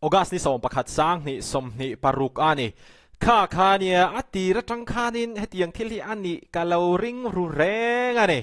August ni 11 2026 a ni. Kha kha nia a tir atang khanin hetiang thil hi a nih ka lo ring ru reng a ni.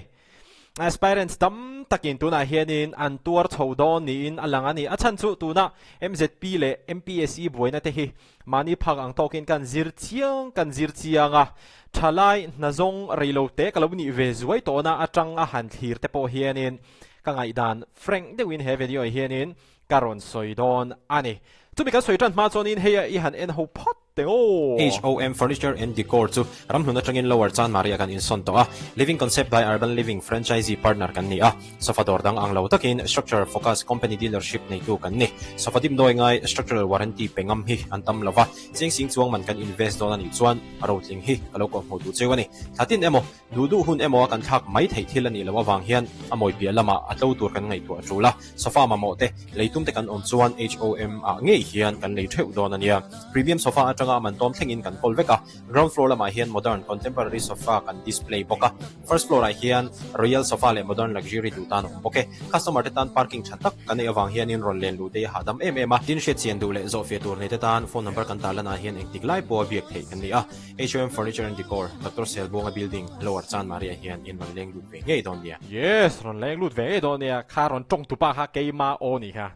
Aspirants tam takin tunah hianin an tuar chho dawn niin a lang a ni. A chhan chu tuna MZP leh MPSC buaina te hi mahni phak ang tawkin kan zir chiang kan zir chiang a, thalai hnazawng reilo te ka lo nih ve zuai tawhna atang a han thlir te pawh hianin ka ngaihdan frank deuhin he video ah hianin ka rawn sawi dawn a ni. Chumi kan sawi tan hma chuanin hei i han en ho phawt teh aw. HOM Furniture and Decor chu ramhlun atangin Lower Chanmari ah kan insawn tawh a, Living Concept by Urban Living franchisee partner kan ni a, sofa dawr dang ang lo takin Structure Focus Company dealership neitu kan ni. Sofa dimdawi ngai structural warranty pe ngam hi an tam lo va, cheng sing chuang man kan invest dawn a nih chuan a rotling hi ka lo kawhhmuh duh cheu a ni. Thla tin emaw Duh duh hun emaw a kan thlak mai theih thil a nih loh avang hian a mawi piah lamah a tlo tur kan ngaihtuah a tul a, sofa mamawh te, lei tum te kan awm chuan HOM ah ngei hian kan lei theuh dawn a nia. Premium sofa atanga a man tawm thlengin kan kawl vek a, ground floor lamah hian modern contemporary sofa kan display bawk a, first floor ah hian royal sofa leh modern luxury duh tan a awm bawk e. Customer te tan parking tha tak kan neih avang hianin rawn len luh te hi a hahdam em em a. Tin hriatchian duh leh zawhfiah tur nei te tan phone number kan tarlan ah hian engtik lai pawha biak theih kan ni a. HOM Furniture and Decor, Doctor Selbuanga Building, Lower Chanmari ah hian in rawn leng lut ve ngei dawn nia. Yes, rawn leng lut ve ngei dawn nia, kha rawn tawng tupa kha keima aw ni kha.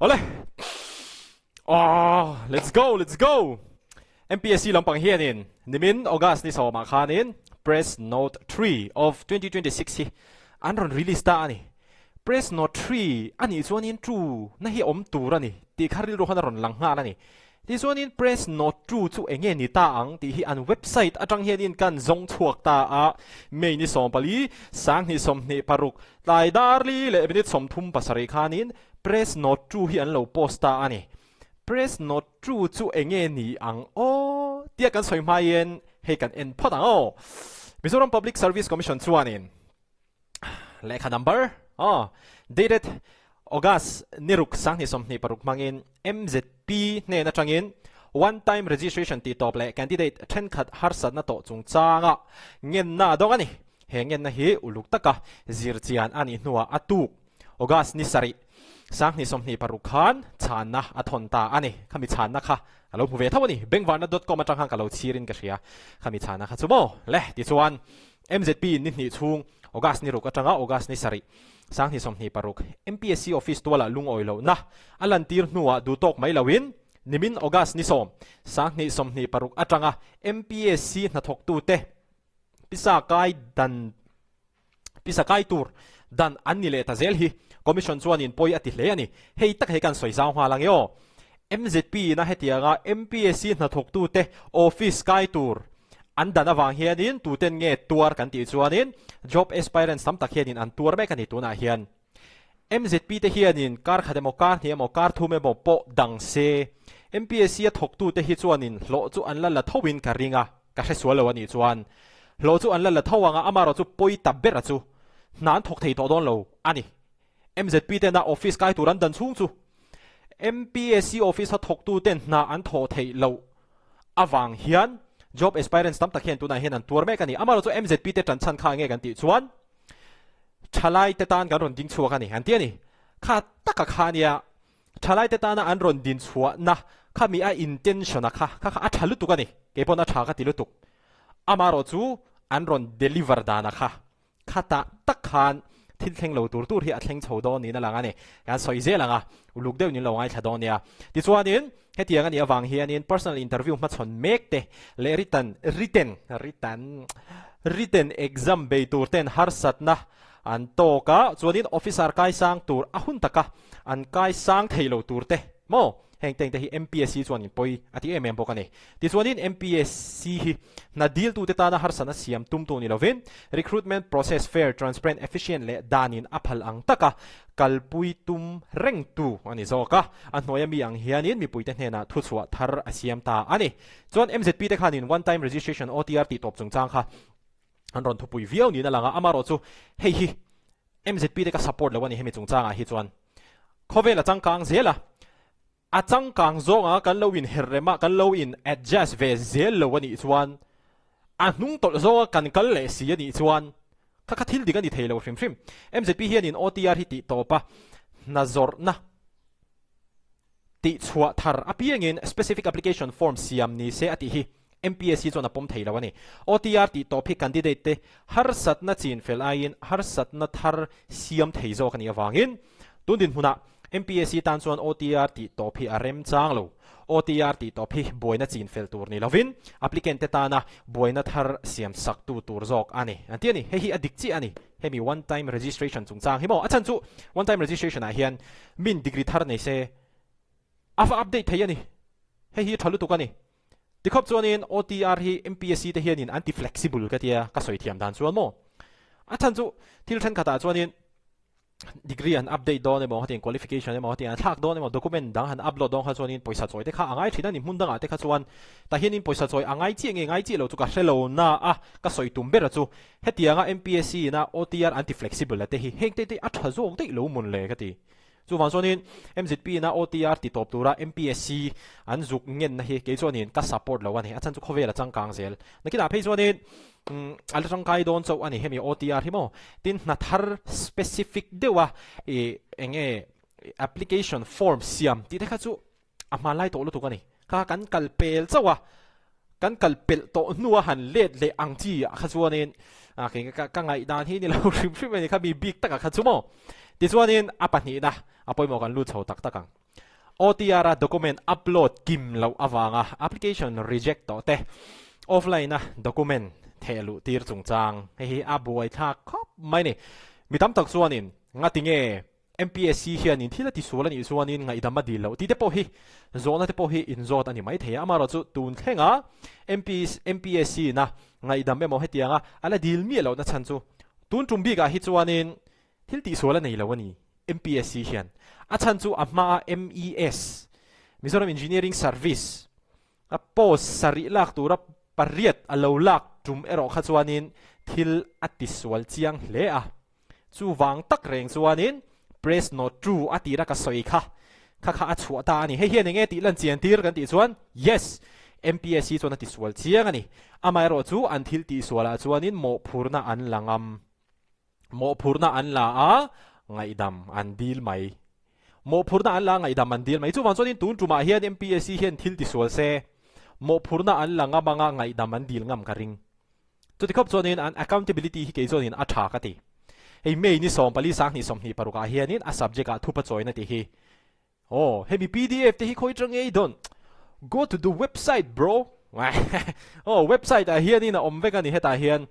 Awle! Aww, let's go, let's go! MPSC lampang hianin nimin August ni sawmah khanin Press Note 3 of 2026 hi an rawn release ta a ni. Press Note 3 a nih chuanin true na hi awm tur a ni tih kha rilru khan a rawn lang nghal a ni. Tichuanin Press Note 2 chu eng nge ni ta ang tih hi an website atang hianin kan zawng chhuak ta a, May ni 14, 2026, tlai dar li leh minute 37 khanin Press Note 2 hi an lo post ta a ni. Press Note 2 chu eng nge ni ang aw tia kan sawi hmain hei kan en phawt ang aw. Mizoram Public Service Commission chuanin Lehkha number aw dated August ni ruk 2026 hmangin MZP hnen atangin one time registration tih tawp leh candidate thenkhat harsatna tawh chungchanga ngenna a dawng a ni. He ngenna hi uluk taka zirchian a nih hnuah a tuk August ni sarih 2026 khan chhanna a thawn ta a ni. Khami chhanna kha a lo hmu ve tho a ni. Bengvarna dot com atang khan ka lo chhirin ka hria. Khami chhanna kha chu maw le tichuan MZP ni hnih chhung August ni ruk atanga August ni sarih, 2026, MPSC office tualah lungawi lohna a lantir hnuah duhtawk mai loin nimin August ni 10, 2026 atanga MPSC hnathawktute pisa kai dan pisa kai tur dan an ni leh ta zel hi Commission chuanin pawi a ti hle a ni. Hei tak hei kan sawi zau nghal ang e aw. MZP ina hetianga MPSC hnathawktute office kai tur an dan avang hianin tuten nge tuar kan tih chuanin job aspirants tam tak hianin an tuar mek a ni tunah hian. MZP te hianin kar khat emaw kar hnih emaw kar thum emaw pawh dang se MPSC a thawktute hi chuanin hlawh chu an la la thoin ka ring a, ka hre sual lo a nih chuan hlawh chu an la la tho ang a, amaherawhchu pawi ta ber a chu hna an thawk thei tawh dawn lo a ni. MZP tena office kai tur an dan chhung chu MPSC office a thawktu ten hna an thawh theih loh avang hian job aspirants tam tak hian tunah hian an tuar mek a ni. Amaherawhchu MZP te tan chhan kha nge kan tih chuan thalai te tan kan rawn ding chhuak a ni an ti a ni. Kha taka kha ania thalai te tana an rawn din chhuahna khami a intention a kha kha kha a tha lutuk a ni. Keipawn a tha ka ti lutuk. Amaherawhchu an rawn deliver dana kha Khatah tak khan thil thleng lo tur tur hi a thleng chho dawn niin a lang a ni. Kan sawi zel ang a, uluk deuh niin lo ngaithla dawn nia. Tichuanin, hetiang a nih avang hianin personal interview hmachhawn mek te leh written, written, written, written exam bei tur ten harsatna an tawk a, chuanin officer kaisang tur a hun taka an kaisang thei lo tur te maw? Heng teng te hi MPSC chuan in pawi a ti em em bawk a ni. Tichuanin MPSC hi hna diltute tana harsatna siam tumtu ni lovin recruitment process fair, transparent, efficient leh danin a phal ang taka kalpui tum rengtu a ni zawk a. A hnuaia mi ang hianin mipuite hnenah thuchhuah thar a siam ta a ni. Chuan MZP te khanin one time registration OTR tih tawp chungchang kha an rawn thupui viau niin a lang a, amaherawh chu hei hi MZP te ka support lo a ni hemi chungchangah hi chuan. Khawvel a changkang zel a, a changkang zawnga kan lo inher rem a, kan lo in adjust ve zel lo a nih chuan a hnung tawlh zawnga kan kal leh si a nih chuan kha kha thil dik a ni thei lo hrim hrim. MZP hianin OTR hi tih tawp a, hna zawrhna. Tihchhuah thar apiangin specific application form siam ni se a tih hi MPSC chuan a pawm thei lo a ni. OTR tih tawp hi candidate te harsatna chin fel aiin harsatna thar siam thei zawk a nih avangin tun dinhmunah MPSC tan chuan OTR tih tawp hi a remchang lo. OTR tih tawp hi buaina chin fel tur ni lovin applicant te tana buaina thar siam sak tu tur zawk a ni. An ti a ni. Hei hi a dik chiah a ni. Hemi one time registration chungchang hi maw? A chhan chu one time registration ah hian min degree thar nei se a va update thei a ni. Hei hi tha lutuk a ni. Tikhawp chuanin OTR hi MPSC te hianin an ti flexible ka tia ka sawi thiam dan chuan maw? A chhan chu thil thenkhatah chuanin degree han update dawn emaw hetiang qualification emaw hetiang an thlak dawn emaw document dang han upload dawn kha chuanin pawisa chawi te kha a ngai thin a ni hmun dangah te kha chuan tah hianin pawisa chawi a ngai chiah nge ngai chiah lo chu ka hre lo na a ka sawi tum ber a chu hetianga MPSC ina OTR an ti flexible a te hi heng te te a tha zawk daih lo mawn le ka ti chuvang chuanin MZP ina OTR ti tawp tura MPSC an zuk ngenna hi kei chuanin ka support lo a ni a chhan chu khawvel a changkang zel nakinah phei chuanin A la tangkai dawn chauh a ni hemi OTR hi maw? Tin hna thar specific deuh a ih eng nge application form siam tih te kha chu a hmanlai tawh lutuk a ni. Kha kan kal pel chauh a, kan kal pelh tawh hnua han let leh ang chi ah kha chuanin a kei ka ngaihdan hi ni lo hrim hrim a ni kha mi bik takah kha chu maw? Tichuanin a pahnihna a pawimawh kan lut chho tak tak ang. OTR a document upload kim loh avanga application reject tawh te offline a document theh luh tir chungchang hei hi a buaithlak khawp mai ni. Mi tam tak chuanin ngati nge MPSC hianin thil a tisual a nih chuanin ngaihdam a dil loh tih te pawh hi zawhna te pawh hi inzawt a ni maithei a, amaherawhchu chu tun thlenga MPSC na ngaihdam emaw hetianga a la dil miah lohna chhan chu tun tum bikah hi chuanin thil tihsual a nei lo a ni. MPSC hian a chhan chu a hmaa MES, Mizoram Engineering Service, a post sarih lak tura pariat a lo lak tum erawh kha chuanin thil a tisual chiang hle a. Chuvang tak reng chuanin press note true a tira ka sawi kha kha kha a chhuah ta a ni. Hei hian eng nge tih lan chian tir kan tih chuan yes, MPSC chuan a tisual chiang a ni. Amaherawh chu an thil tihsualah chuanin mawhphurna an la ngam. Mawhphurhna an la a, ngaihdam an dil mai. Mawhphurhna an la a, ngaihdam an dil mai. Chuvang chuanin tun tumah hian MPSC hian thil tisual se, mawhphurhna an la ngam anga ngaihdam an dil ngam ka ring. Chuti khawp chuanin an accountability hi kei chuanin a tha ka ti. Hei May ni 14 sang 26 parukah hianin a subject ah thupa chawina tih hi Aw, hemi pdf te hi khawi tang ngei dawn? Go to the website bro. Aw, website ah hianin a awm vek a ni hetah hian.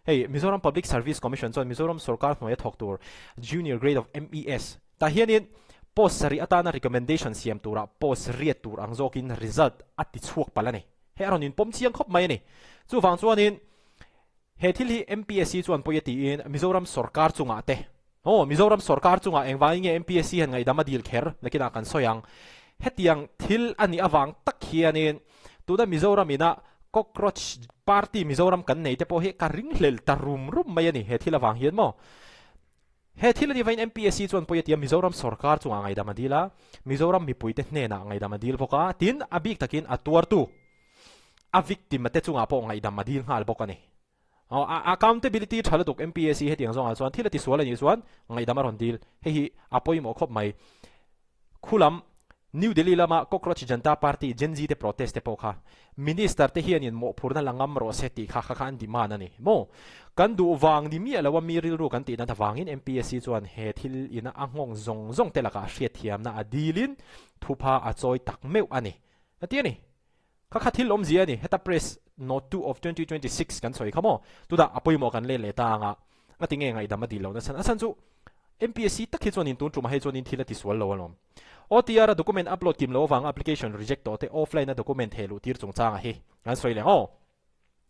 Hei, Mizoram Public Service Commission chuan Mizoram sorkar hnuaia thawk tur Junior Grade of MES tah hianin post sarih atana recommendation siam turah post riat tur ang zawkin result a ti chhuak palh a ni. Hei a rawn inpawm chiang khawp mai a ni. Chuvang chuanin he thil hi MPSC chuan pawi a tiin Mizoram sorkar chungah te Aw, Mizoram sorkar chungah engvangin nge MPSC hian ngaihdam a dil kher? Nakinah kan sawi ang. Hetiang thil a nih avang tak hianin tuna Mizoram ina Cockroach Party Mizoram kan nei te pawh hi ka ringhlel ta rum rum mai a ni he thil avang hian maw. He thil a nih vain MPSC chuan pawi a ti a, Mizoram sorkar chungah ngaihdam a dil a, Mizoram mipuite hnenah ngaihdam a dil bawk a, tin a bik takin a tuartu, a victim a te chungah pawh ngaihdam a dil nghal bawk a ni. Accountability tha lutuk MPSC hetiang zawngah chuan thil a tisual a nih chuan ngaihdam a rawn dil. Hei hi a pawimawh khawp mai. Khulam New Delhi lama Cockroach Janta Party Gen Z te protest te pawh kha Minister te hianin mawhphurna la ngam rawh se tih kha kha kha an demand a ni maw? Kan duh vang ni miah lo a mi rilru kan tih nat avangin MPSC chuan he thil ina a nghawng zawng zawng te lakah hriatthiamna a dilin thupha a chawi tak meuh a ni. A ti a ni. Kha kha thil awmzia a ni, heta press note 2 of 2026 kan sawi kha maw? Tunah a pawimawh kan let leh ta anga, ngati nge ngaihdam a dil lohna chhan? A chhan chu MPSC tak hi chuanin tun tumah hei chuanin thil a tisual lo alawm. OTR a document upload kim loh avanga application reject tawh te offline a document theh luh tir chungchanga hi kan sawi leh ang aw.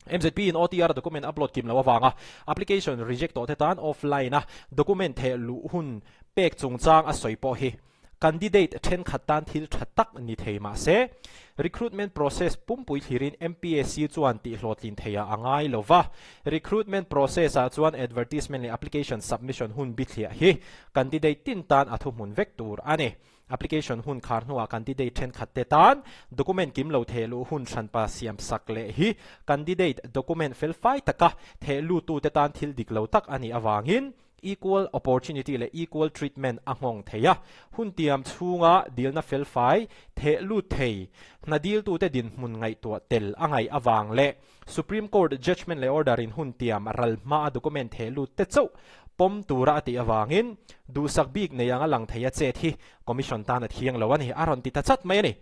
MZP in OTR a document upload kim loh avanga application reject tawh te tan offline a document theh luh hun pek chungchang a sawi pawh hi Candidate thenkhat tan thil tha tak ni thei mah se, recruitment process pumpui thlirin MPSC chuan tihhlawhtlin theiah a ngai lo va. Recruitment process ah chuan advertisement leh application submission hun bithliah hi candidate tin tan a thuhmun vek tur a ni. Application hun khar hnuah candidate thenkhat te tan document kim lo thehluh hun hranpa siam sak leh hi candidate document felfai taka thehlutu te tan thil dik lo tak a nih avangin. Equal opportunity leh equal treatment a nghawng thei a, hun tiam chhunga dilna felfai theh lut thei hna diltute dinhmun ngaihtuah tel a ngaih avang leh Supreme Court judgement leh order in hun tiam ral hmaa document theh lut te chauh pawm tura a tih avangin duhsak bik nei anga lang thei a chet hi Commission tan a thiang lo a ni, a rawn ti ta chat mai a ni.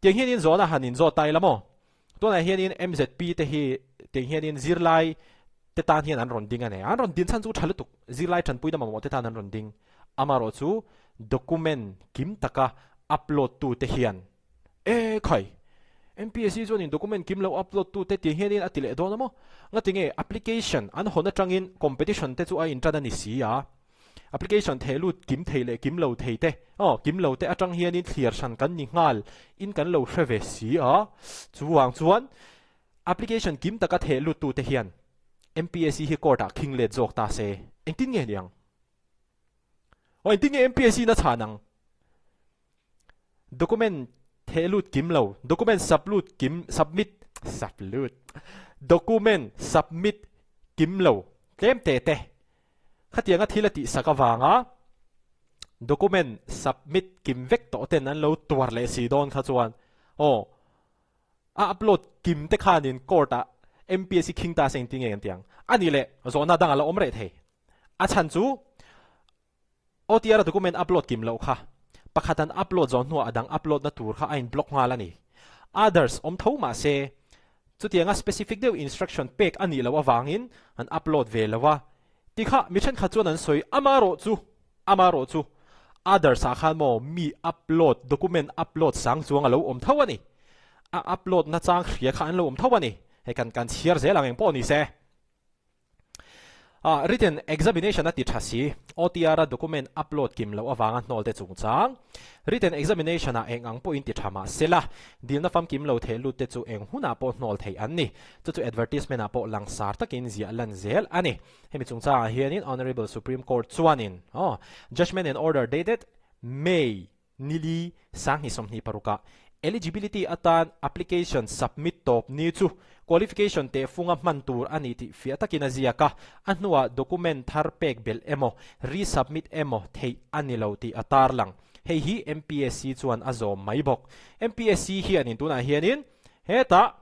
Tiang hianin zawhna han inzawt ta ila maw? Tunah hianin MZP te hi tiang hianin zirlai te tan hian an rawn ding a ni. An rawn din chhan chu tha lutuk, zirlai tanpuina mamawh te tan an rawn ding. Amaherawhchu document kim taka upload tu te hian E khai! MPSC chuanin document kim lo upload tu te tiang hianin a ti leh dawn a maw? Ngatinge application an hawn atangin competition te chu a intan a ni si a. Application theh lut kim thei leh kim lo thei te, aw, kim lo te atang hianin thliar hran kan ni nghal in kan lo hre ve si a. Chuvang chuan application kim taka theh lut tu te hian MPSC hi court ah khing let zawk ta se engtin nge niang? Aw, engtin nge MPSC in a chhan ang? Document theh lut kim lo, document sublut kim, submit, sublut, document submit kim lo tlem te te khatianga thil a tih sak avanga document submit kim vek tawh ten an lo tuar leh si dawn kha chuan aw a upload kim te khanin court ah MPSC khing ta se engtin nge kan ti ang? A nih leh zawhna dang a la awm reh thei. A chhan chu OTR a document upload kim loh kha pakhat an upload zawh hnuah a dang upload na tur kha a in block nghal a ni. Others awm tho mah se chutianga specific deuh instruction pek a nih loh avangin an upload ve lo a ti kha mi thenkhat chuan an sawi amarawh chu amarawh chu others ah khan maw mi upload document upload sang chuang a lo awm tho a ni. A upload na chang hria kha an lo awm tho a ni. Hei kan kan chhiar zel ang eng pawh ni se. Ah, written examination a ti tha si, OTR a document upload kim loh avanga hnawl te chungchang. Written examination ah eng ang pawhin ti tha mah se la, dilna famkim lo theh lut te chu eng hunah pawh hnawl theih an ni. Chu chu advertisement ah pawh langsar takin ziah lan zel a ni. Hemi chungchangah hianin Honourable Supreme Court chuanin, oh, Judgement and Order dated May Nili 2026 ah eligibility atan application submit tawp ni chu qualification teh funga hman tur a ni tih fiah takin a ziak a, a hnuah document thar pek belh emaw, resubmit emaw theih a ni lo tih a tarlang. Hei hi MPSC chuan a zawm mai bawk. MPSC hianin tunah hianin hetah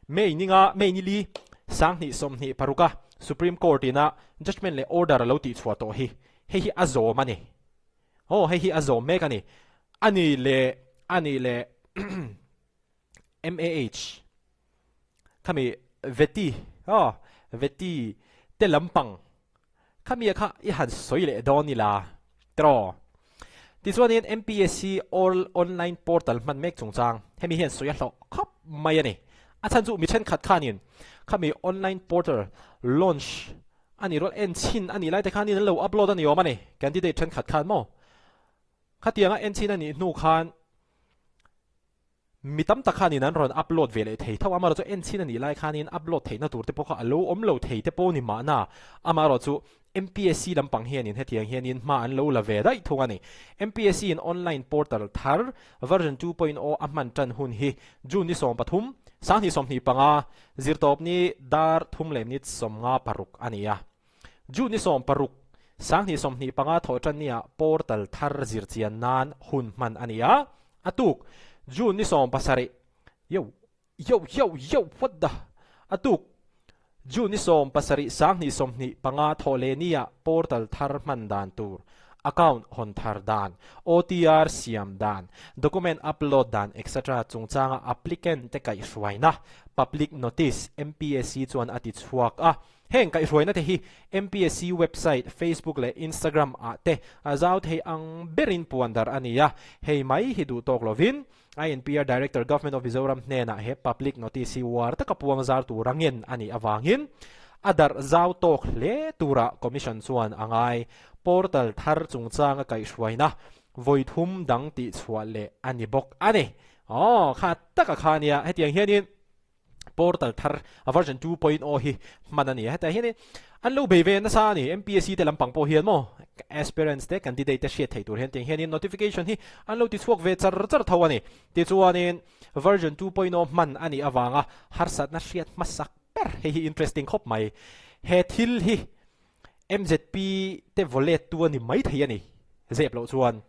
May ninga May nili 2026 a Supreme Court ina judgement leh order a lo tihchhuah tawh hi hei hi a zawm a ni. Aw hei hi a zawm mek a ni. A ni leh a ni leh MAH khami Veti aw Veti te lampang khami kha i han sawi leh dawn ila tiraw. Tichuanin MPSC all online portal hman mek chungchang hemi hian sawi a hlawh khawp mai a ni. A chhan chu mi thenkhat khanin khami online portal launch A nih rual en chhin a nih lai te khan in an lo upload a ni awm a ni, candidate thenkhat khan maw? Khatianga en chhin a nih hnu khan mi tam tak khan in an rawn upload ve leh thei tho, amaherawh chu en chhin a nih lai khan in upload theihna tur te pawh kha a lo awm lo thei te pawh ni mahna, amaherawh chu MPSC lampang hian in hetiang hian in hma an lo la ve daih thung a ni. MPSC in online portal thar version 2.0 a hman tan hun hi June ni 13, 2025, Zirtawpni dar thum leh minute 56 a ni a. June ni 16, 2025 thawh tan nia portal thar zirchian nan hun hman a ni a. A tuk, June ni 17, yo, yo, yo, yo, what the, a tuk, June ni 17, 2025 thawh leh nia portal thar hman dan tur, account hawn thar dan, OTR siam dan, document upload dan etc chungchanga applicant te kaihhruaina, public notice, MPSC chuan a ti chhuak a. Heng kaihhruaina te hi MPSC website, Facebook leh Instagram ah te a zau thei ang berin puan dar a ni a, hei mai hi duh tawk lovin INPR Director Government of Mizoram hnenah he public notice hi uar taka puang zar tur a ngen a nih avangin a darh zau tawk hle turah Commission chuan a ngai. Portal thar chungchanga kaihhruaina vawi thum dang tihchhuah leh a ni bawk a ni. Aw, kha taka kha nia, hetiang hianin portal thar a version 2.0 hi hman a ni a, hetah hianin an lo bei ve nasa a ni, MPSC te lampang pawh hian maw aspirants te candidate te hriat theih tur hian tiang hianin notification hi an lo ti chhuak ve char char tho a ni. Tichuanin version 2.0 hman a nih avanga harsatna hriat hmasak ber hei hi interesting khawp mai. He thil hi. MZP te vaw let tu a ni mai thei a ni. Zep loh chuan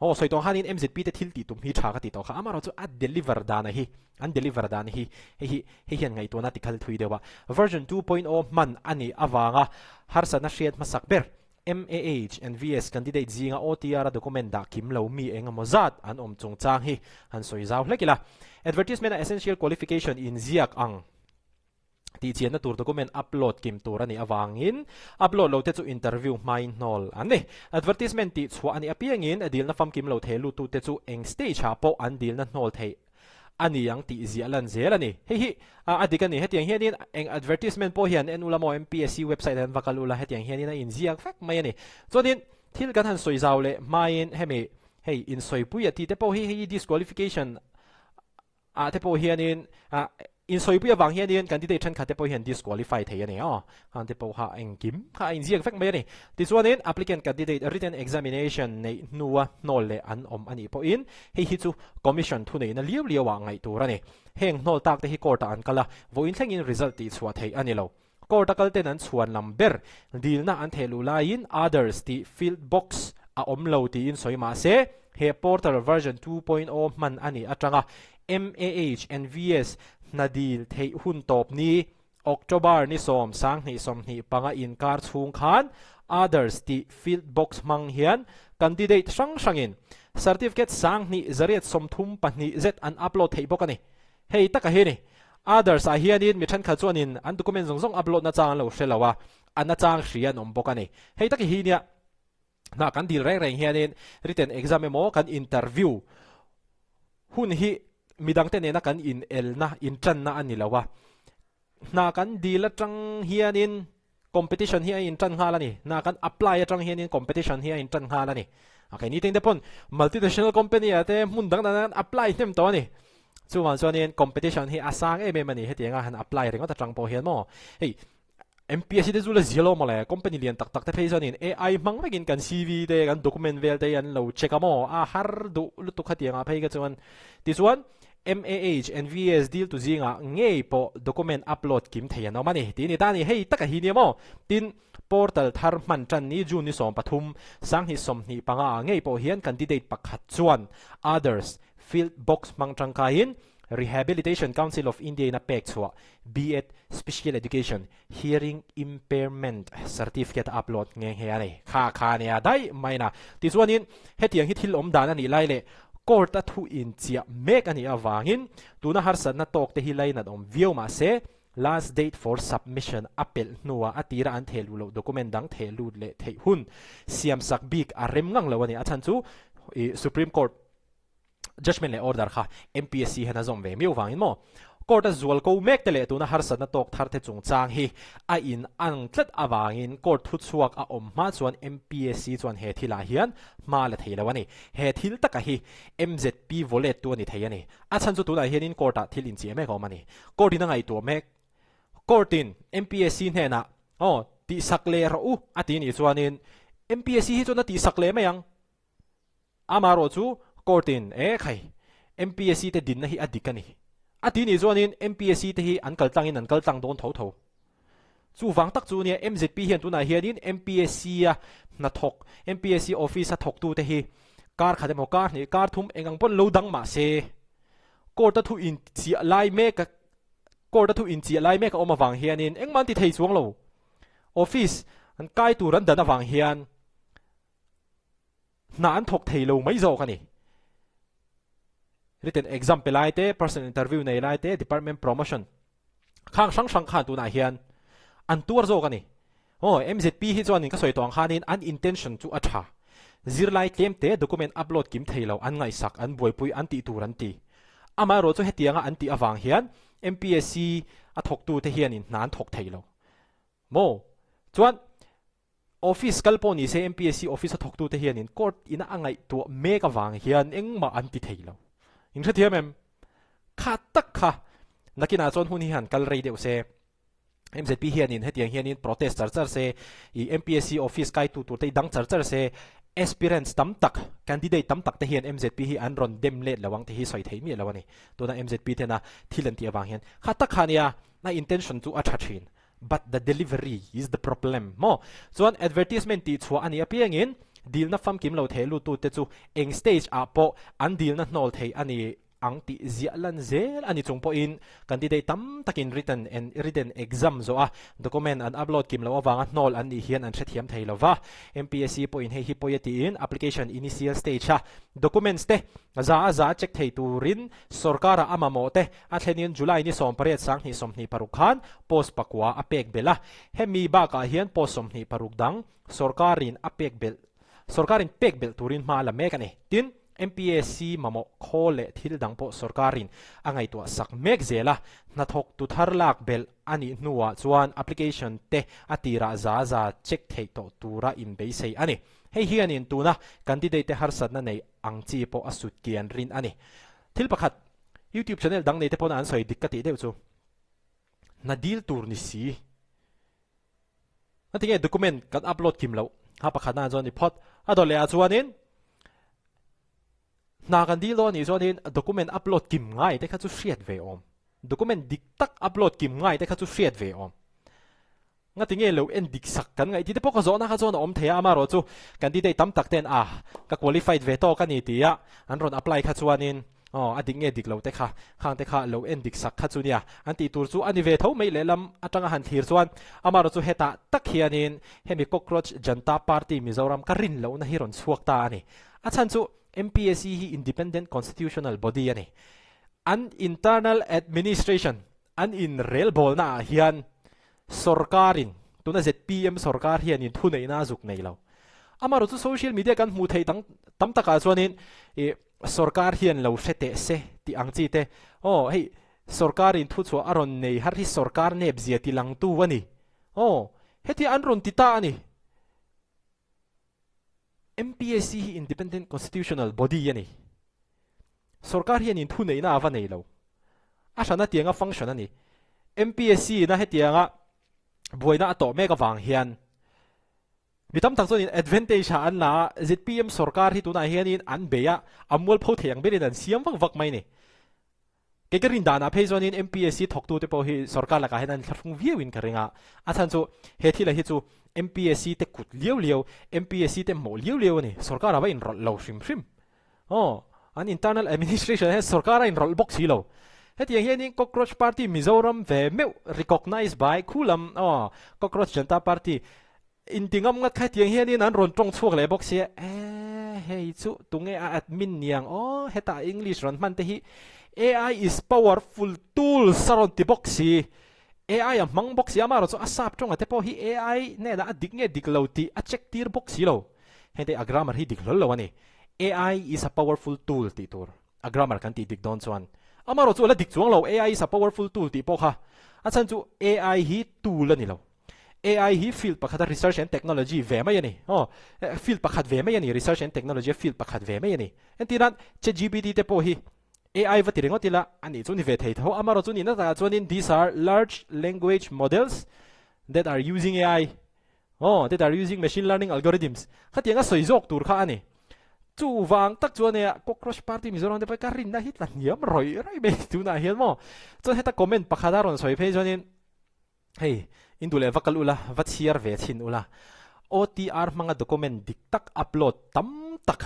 aw sawi tawh khanin MZP te thil tih tum hi tha ka ti tawh kha. Amaherawhchu a deliver dana hi, an deliver dan hi hei hi hei hian ngaihtuahna ti khal thui deuh a. Version 2.0 hman a nih avanga harsatna hriat hmasak ber MAH and VS candidate zinga OTR a document dah kim lo mi eng emaw zat an awm chungchang hi han sawi zau hlek ila. Advertisement a essential qualification inziak ang tih chianna tur document upload kim tur a nih avangin upload lo te chu interview hmain hnawl an ni. Advertisement tih chhuah a nih apiangin a dilna famkim lo thei luttute chu eng stage ah pawh an dilna hnawl theih a ni ang tih ziah lan zel a ni. Hei hi a dik a ni. Hetiang hianin eng advertisement pawh hian en ula maw MPSC website ah hian va kal ula hetiang hianin a inziak vek mai a ni. Chuanin thil kan han sawi zau leh hmain hemi hei insawipui a tih te pawh hi hei disqualification ah te pawh hianin ah insawipui avang hianin candidate thenkhat te pawh hian disqualify thei a ni aw. Khan te pawh kha engkim kha a inziak vek mai a ni. Tichuanin applicant candidate written examination neih hnua hnawl leh an awm a nih pawhin hei hi chu commission thuneihna liau liau ah ngaih tur a ni. Heng hnawl tak te hi court ah an kal a, vawiin thlengin result tihchhuah theih a ni lo. Court a kal ten an chhuan lam ber dilna an theh luh laiin others tih field box a awm lo tiin sawi mah se, he portal version 2.0 hman a nih atanga MAH and VS hna dil theih hun tawp ni October ni 10, 2025 inkar chhung khan Others tih field box hmang hian candidate hrang hrangin certificate 2834 zet an upload theih bawk a ni. Hei taka hi ni. Others ah hianin mi thenkhat chuanin an document zawng zawng upload na chang an lo hre lo a, a na chang hria an awm bawk a ni. Hei taka hi nia hna kan dil reng reng hianin written exam emaw kan interview hun hi midangte nena kan inelna, intanna a ni lo a. Hna kan dil atang hianin competition hi a intan nghal a ni. Hna kan apply atang hianin competition hi a intan nghal a ni. Okay, ni tengte pawn multinational company ah te hmun dang dang an apply hnem tawh a ni. Chuvang chuanin competition hi a sang em em a ni hetianga han apply ringawt atang pawh hian maw. Hei MPSC te chu la zia lo maw le, company lian tak tak te phei chuanin AI hmang vekin kan CV te, kan document vel te hi an lo check a maw, a har duh lutuk khatiangah phei kha chuan. Tichuan, MAH and VS deal tu zingah ngei pawh document upload kim thei an awm a ni tih a ni ta a ni. Hei taka hi nia maw? Tin, portal thar hman tan ni June ni 13, 2025 ah ngei pawh hian candidate pakhat chuan others field box hmang tangkaiin Rehabilitation Council of India in a pek chhuah B.Ed Special Education Hearing Impairment Certificate a upload nghe nghe a ni. Kha kha nia daih mai na. Tichuanin hetiang hi thil awm dan a nih lai leh court a thu inchiah mek a nih avangin tuna harsatna tawk te hi lainat awm viau mahse last date for submission a pelh hnuah a tira an theh luh loh document dang theh lut leh theih hun siamsak bik a rem ngang lo a ni. A chhan chu Supreme Court Judgement leh order kha MPSC hian a zawm ve miau vangin maw? Court a zual ko mek te leh tuna harsatna tawk thar te chungchang hi a in ang tlat avangin court thuchhuak a awm hma chuan MPSC chuan he thilah hian hma la thei lo a ni. He thil taka hi MZP vawlet tu a ni thei a ni. A chhan chu tunah hianin court ah thil inchiah mek a awm a ni. Court in a ngaihtuah mek. Court in MPSC hnenah aw tihsak leh rawh u a ti nih chuanin MPSC hi chuan a tihsak leh mai ang. Amaherawh chu court in e khai MPSC te dinna hi a dik a ni. A ti nih chuanin MPSC te hi an kal tlangin an kal tlang dawn tho tho. Chuvang tak chu nia MZP hian tunah hianin MPSC a hnathawk, MPSC office a thawktute hi kar khat emaw kar hnih kar thum eng ang pawn lo dang mah se court a thu inchiah lai mek a court a thu inchiah lai mek a awm avang hianin engmah an ti thei chuang lo. Office an kai tur an dan avang hian Hna an thawk thei lo mai zawk a ni. Written exam pe lai te, personal interview nei lai te, department promotion khang hrang hrang khan tunah hian an tuar zawk a ni. Aw, MZP hi chuanin ka sawi tawh ang khanin an intention chu a tha. Zirlai tlem te document upload kim thei lo, an ngaihsak, an buaipui, an tih tur an ti. Amaherawh chu hetianga an tih avang hian MPSC a thawktute hianin hna an thawk thei lo. Maw? Chuan Office kal pawh ni se MPSC office a thawktute hianin court ina a ngaihtuah mek avang hian engmah an ti thei lo. In hrethiam em? Kha tak kha nakinah chuan hun hi han kal rei deuh se. MZP hianin hetiang hianin protest char char se, i MPSC office kaitu tur te hi dang char char se, aspirants tam tak, candidate tam tak te hian MZP hi an rawn dem let lo ang tih hi sawi theih miah lo a ni. Tuna MZP tena thil an tih avang hian kha tak kha nia a intention chu a tha thin. But the delivery is the problem maw? Chuan advertisement tih chhuah a nih apiangin dilna famkim lo theh luttute chu eng stage ah pawh an dilna hnawl thei a ni ang tih ziah lan zel a ni chung pawhin candidate tam takin written and written exam zawh a document an upload kim loh avanga hnawl an nih hian an hrethiam thei lo va. MPSC pawhin hei hi pawi a tiin application initial stage a documents te za a za check thei turin sorkara a mamawh te A thlenin July ni 18 2026 khan post pakua a pek belh a, hemi bakah hian post 26 dang sorkarin a pek belh sorkarin pek belh turin hma a la mek a ni. Tin, MPSC mamawh khawl leh thil dang pawh sorkarin a ngaihtuah sak mek zel a, hnathawk tu thar lak belh a nih hnuah chuan application te a tirah za za check theih tawh tura inbeisei a ni. Hei hianin tuna candidate te harsatna nei ang chi pawh a sut kian rin a ni. Thil pakhat YouTube channel dang nei te pawn an sawi dik ka tih deuh chu hna dil tur ni si. Nga tinge document kan upload kim loh ha pakhat na chuan ni phawt a dawt leh ah chuanin hna kan dil dawn anih chuanin document upload kim ngai te kha chu hriat ve awm. Document dik tak upload kim ngai te kha chu hriat ve awm. Nga tinge lo en dik sak kan ngaih tih te pawh ka zawhna kha chuan a awm thei a, amaherawh chu candidate tam tak ten a ka qualified ve tawk a ni ti a an rawn apply kha chuanin aw a dik nge dik lo te kha khang te kha lo en dik sak kha chu nia an tih tur chu a ni ve tho mai lehlam atanga han thlir chuan amaherawh chu hetah tak hianin hemi Cockroach Janta Party Mizoram ka rin lohna hi rawn chhuak ta a ni. A chhan chu MPSC hi independent constitutional body a ni. An internal administration An inrelbawlna ah hian sorkarin, tuna zpm sorkar hianin thuneihna a zuk nei lo. Amaherawh chu social media kan hmuh theih dang tam takah chuanin ih sorkar hian lo hre teh se tih ang chi te, aw hei sorkarin thuchhuah a rawn nei har hi sorkar nep zia ti langtu a ni, aw heti an rawn ti ta a ni. MPSC hi independent constitutional body a ni. Sorkar hianin thuneihna a va nei lo. A hrana tianga function a ni. MPSC ina hetianga buaina a tawh mek avang hian mi tam tak chuanin advantage ah an la a, zpm sorkar hi tunah hianin an bei a, a mualpho thei ang berin an siam vak vak mai a ni. Kei ka rin danah phei chuanin MPSC thawktute pawh hi sorkar lakah hian an thlahrung viauin ka ring a, a chhan chu he thila hi chu MPSC te kut liau liau, MPSC te hmawh liau liau a ni, sorkar a va inrawlh lo hrim hrim. Aw, an internal administration ah hian sorkar a inrawlh bawk si lo. Hetiang hianin Cockroach Party Mizoram ve meuh recognise by khu lam aw Cockroach Janta Party Inti ngam ngat kha hetiang hianin an rawn tawng chhuak leh bawk sia, eh hei chu tunge a admin niang aw hetah English rawn hman te hi AI is powerful tools a rawn ti bawk si, AI a hmang bawk si amaherawh chu a sap tawnga te pawh hi AI hnenah a dik nge dik lo tih a check tir bawk si lo, hengte a grammar hi dik hlawl lo a ni, AI is a powerful tool tih tur a grammar kan tih dik dawn chuan amaherawh chu a la dik chuang lo, AI is a powerful tool tih pawh kha a chhan chu AI hi tool a ni lo. AI hi field pakhat a research and technology ve mai a ni. Aw, field pakhat ve mai a ni, research and technology a field pakhat ve mai a ni. Entir nan, ChatGPT te pawh hi AI va ti ringawt ila, a nih chu ni ve thei tho. Amaherawh chu nihna takah chuanin these are large language models that are using AI, aw, that are using machine learning algorithms. Khatianga sawi zawk tur kha a ni. Chuvang tak chuan e Cockroach Party Mizoram te pawh ka rinna hi tla hniam rawih rawih mai tunah hian maw. Chuan heta comment pakhat a rawn sawi phei chuanin, Hei, in duh leh va kal ula, va chhiar ve chhin ula. OTR hmanga document dik tak upload tam tak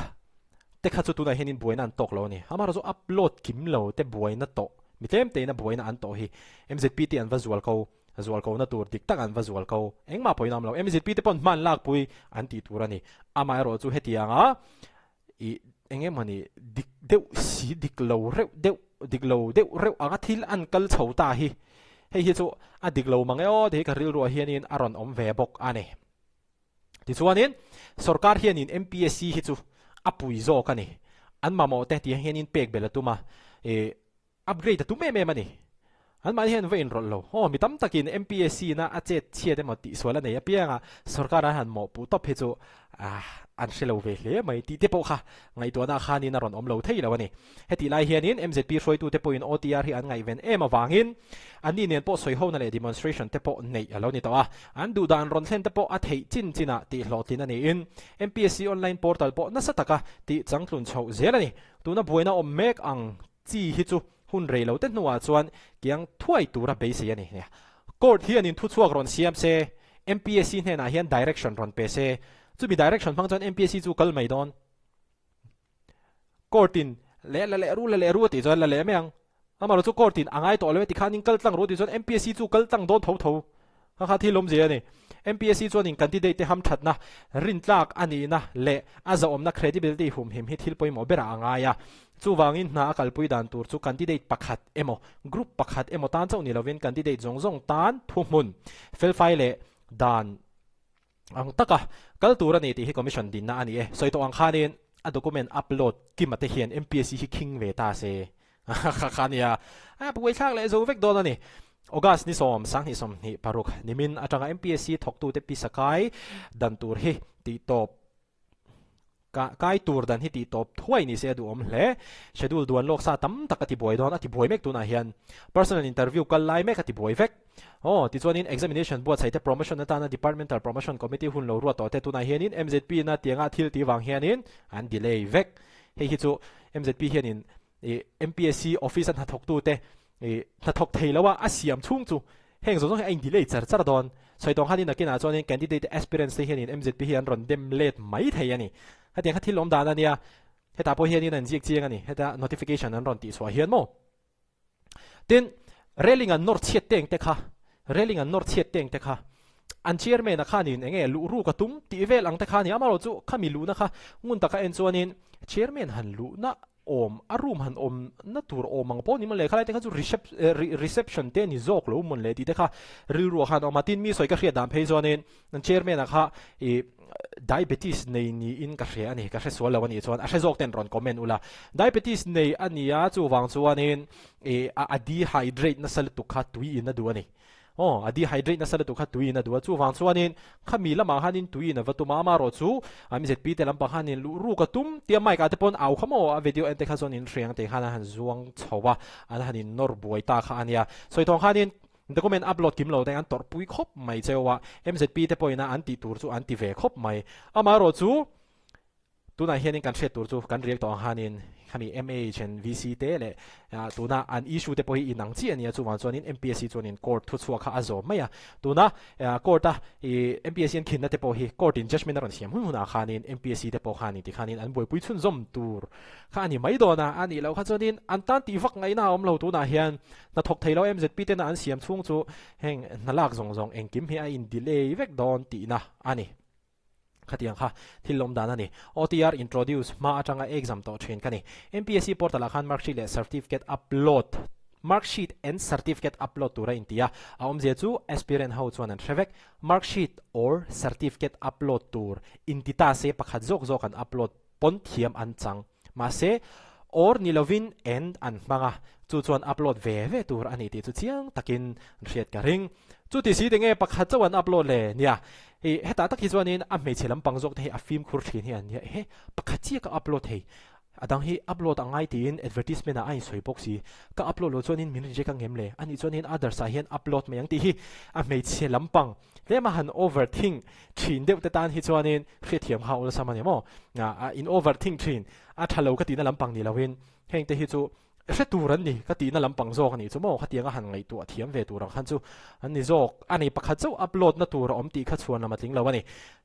te kha chu tunah hianin buaina an tawk lo a ni. Amaherawh chu upload kim lo te buaina tawh, mi tlem tein a buaina an tawh hi MZP te an va zual ko, zual ko na tur dik tak an va zual ko. Engmah pawhin a awm lo. MZP te paw'n hman lakpui an tih tur a ni. Amaherawh chu hetianga I eng emawni dik deuh si dik lo reuh deuh dik lo deuh reuh anga thil an kal chho ta hi hei hi chu a dik lo mang e aw tih hi ka rilruah hianin a rawn awm ve bawk a ni. Tichuanin sorkar hianin MPSC hi chu a pui zawk a ni. An mamawh te tih hianin pek belh a tum a, ih Upgrade a tum em em a ni. Anmahni hian va inrawlh lo. Aw, mi tam takin MPSC na a chet chhiat emaw tihsual a nei apianga sorkar an han mawhpuh tawp hi chu an hre lo ve hle mai tih te pawh kha ngaihtuahna khanin a rawn awm lo thei lo a ni. Hetih lai hianin MZP hruaitute pawhin OTR hi an ngaihven em avangin anni nen pawh sawihona leh demonstration te pawh neih a lo ni tawh a. An duhdan rawn thlen te pawh a theih chin chinah tihhlawhtlin a niin MPSC online portal pawh nasa taka tih changtlun chhoh zel a ni. Tuna buaina awm mek ang chi hi chu hun rei lo te hnuah chuan kiang thuai tura beisei a ni. Court hianin thuchhuak rawn siam se, MPSC hnenah hian direction rawn pe se, chumi direction hmang chuan MPSC chu kal mai dawn. Court in leh la leh ru la leh ru a tih chuan la leh mai ang. Amaherawhchu chu court in a ngai tawh lo e tikhanin kal tlang ru a tih chuan MPSC chu kal tlang dawn tho tho. Kha kha thil awmzia a ni. MPSC chuanin candidate te hamthatna, rintlak a nihna leh a zahawmna credibility humhim hi thil pawimawh berah a ngai a. Chuvangin hna a kalpui dan tur chu candidate pakhat emaw, group pakhat emaw tan chauh ni lovin candidate zawng zawng tan thuhmun felfai leh dan ang taka kal tur a ni tih hi Commission dinna a ni e. Sawi tawh ang khanin a document upload kima te hian MPSC hi khing ve ta se kha kha nia a buaithlak leh zo vek dawn a ni. August ni sawm sanghnih sawmhnih paruk nimin atanga MPSC thawktute pisa kai dan tur hi tih tawp Ka kai tur dan hi tih tawp thuai ni se a duhawm hle. Schedule duan lawk sa tam tak a ti buai dawn, a ti buai mek tunah hian. Personal interview kal lai mek a ti buai vek. Aw, tichuanin examination buatsaih te promotion atana departmental promotion committee hun lo ruat tawh te tunah hianin MZP na tianga thil tih vang hianin an delay vek. Hei hi chu MZP hianin ih MPSC office a hnathawktu te ih hnathawk thei lo a a siam chhung chu heng zawng zawng hi a in delay char char dawn. Sawi tawng khanin nakinah chuanin candidate aspirants te hianin MZP hi an rawn dem let mai thei a ni. Hetiang kha thil awm dan a nia, hetah pawh hianin an ziak chiang a ni, heta notification an rawn tih chhuah hian maw. Tin, railing an nawr chhiat teng te kha, railing an nawr chhiat teng te kha, an chairman a khanin eng nge luh ruk a tum tih vel ang te kha a ni. Amaherawhchu chu khami luhna kha ngun taka en chuanin chairman han luhna awm, a room han awm na tur awm ang pawh ni mawn le, khalai te kha chu reception te ni zawk lo mawn le tih te kha rilru ah khan a awm a, tin mi sawi ka hriat dan phei chuanin chairman ah kha ih diabetes nei niin ka hria a ni, ka hre sual lo a nih chuan a hre zawk ten rawn comment ula, diabetes nei a ni a chuvang chuanin ih a dehydrate nasa lutuk kha tui in a duh a ni. Aw, a dehydrate nasa lutuk kha tuiin a duh a, chuvang chuanin khami lamah khanin tuiin a va tum a, amaherawh chu MZP te lampang khanin luh ruk a tum tia mic ah te pawn au kha maw, a video en te kha chuan in hriang te khan a han zuang chho a, an han in nawr buai ta kha a nia. Sawi thawng khanin document upload kim lo te an tawrh pui khawp mai cheu a, MZP te pawhin a an tih tur chu an ti ve khawp mai, amaherawh chu Tunah hianin kan hriat tur chu kan riak tawh ang khanin khami MH and VC te leh tuna an issue te pawh hi inang chiah a nia, chuvang chuanin MPSC chuanin court thuchhuak kha a zawm mai a. Tuna court a MPSC an khinna te pawh hi court in judgement a rawn siam hun hunah khanin MPSC te pawh khanin tikhanin an buaipui chhunzawm tur kha a ni mai dawn a, a nih loh kha chuanin an tan tih vak ngaihna a awm lo. Tunah hian hnathawk thei lo MZP tena an siam chhung chu heng hna lak zawng zawng engkim hi a in delay vek dawn tihna a ni. Khatiang kha thil lawm dan a ni. OTR introduce hma atanga exam tawh thin ka ni. MPSC portal ah khan marksheet leh certificate upload marksheet and certificate upload tur a inti a, a awmzia chu aspirant ho chuan an hre vek. Marksheet or certificate upload tur inti ta se pakhat zawk zawk an upload pawn thiam an chang. Mahse, or ni lovin and an hmang a, chu chuan upload ve ve tur a ni tih chu chiang takin an hriat ka ring. Chu ti si tinge pakhat chauh an upload le? Nia, i hetah tak hi chuanin a hmeichhe lampang zawk te hi a fimkhur thin hi an nia, ehe, pakhat chiah ka upload thei, a dang hi upload a ngai tiin advertisement ah a insawi bawk si, ka upload loh chuanin min reject ang em le? Anih chuanin others ah hian upload mai ang tih hi a hmeichhe lampang Tlema han over think thin deuh te tan hi chuanin hriatthiam kha awlsam a ni maw? In over think thin a tha lo ka tihna lampang ni loin heng te hi chu hre tur an ni ka tihna lampang zawk a nih chu maw? Khatianga han ngaihtuah thiam ve tur ang khan chu an ni zawk a ni. Pakhat chauh upload na tur a awm tih kha chhuan lam a tling lo a ni.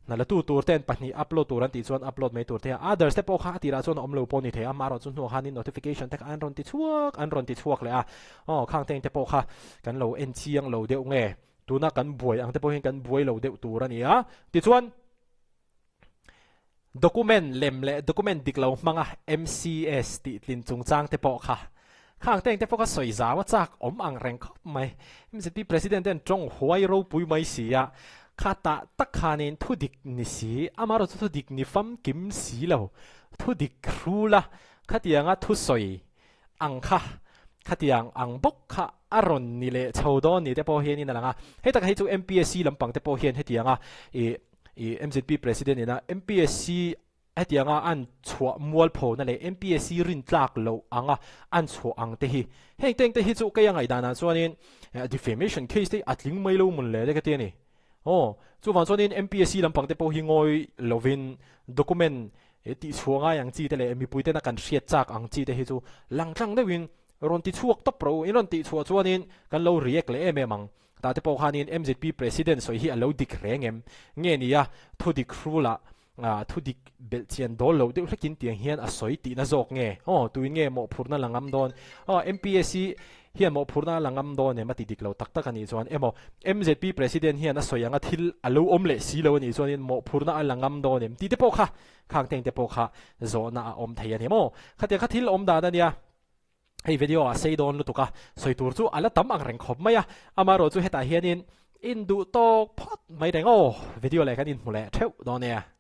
Hna la tu tur ten pahnih upload tur an tih chuan upload mai tur te a. Others te pawh kha a tirah chuan a awm lo pawh ni thei a, amaherawhchu hnuah khanin notification te kha an rawn ti chhuak an rawn ti chhuak leh a. Aw khang teng te pawh kha kan lo en chiang lo deuh nge? Tuna kan buai ang te pawh hian kan buai lo deuh tur a ni a. Tichuan, document lem leh document dik lo hmanga MCS tih tlin chungchang te pawh kha khang teng te pawh kha sawi zau a chak awm ang reng khawp mai. MZP President ten tawng huai ropui mai si a, kha tah tak khanin thu dik ni si, amaherawhchu thu dik ni famkim si lo, thu dik hrul a, khatianga thusawi ang kha, khatiang ang bawk kha a rawn ni leh chho dawn ni te pawh hianin a lang a. Hei taka hi chu MPSC lampang te pawh hian hetianga ih ih MZP President ina MPSC hetianga an chhuah mualphona leh MPSC rintlak loh anga an chhuah ang te hi heng teng te hi chu kei a ngaihdanah chuanin defamation case te hi a tling mai lo mun le te ka ti a ni. Aw, chuvang chuanin MPSC lampang te pawh hi ngawi lovin document He tihchhuah ngai ang chi te leh mipui tena kan hriat chak ang chi te hi chu langtlang deuhin rawn ti chhuak tawp rawh u. In rawn tihchhuah chuanin kan lo react leh em em ang. Tah te pawh khanin MZP President sawi hi a lo dik reng em? Nge nia thudik hrulah thudik belhchian dawl lo deuh hlekin tiang hian a sawi tihna zawk nge? Aw, tuin nge mawhphurhna la ngam dawn? Aw, MPSC hian mawhphurhna a la ngam dawn em? A ti dik lo tak tak a nih chuan emaw MZP President hian a sawi anga thil a lo awm leh si lo a nih chuanin mawhphurhna a la ngam dawn em? Tih te pawh kha khang teng te pawh kha zawhna a awm thei a ni maw? Khatiang kha thil awm dan a nia. Hei video a sei dawn lutuk a, sawi tur chu a la tam ang reng khawp mai a, amaherawhchu hetah hianin in duh tawk phawt mai reng aw, video leh kan inhmu leh theuh dawn nia.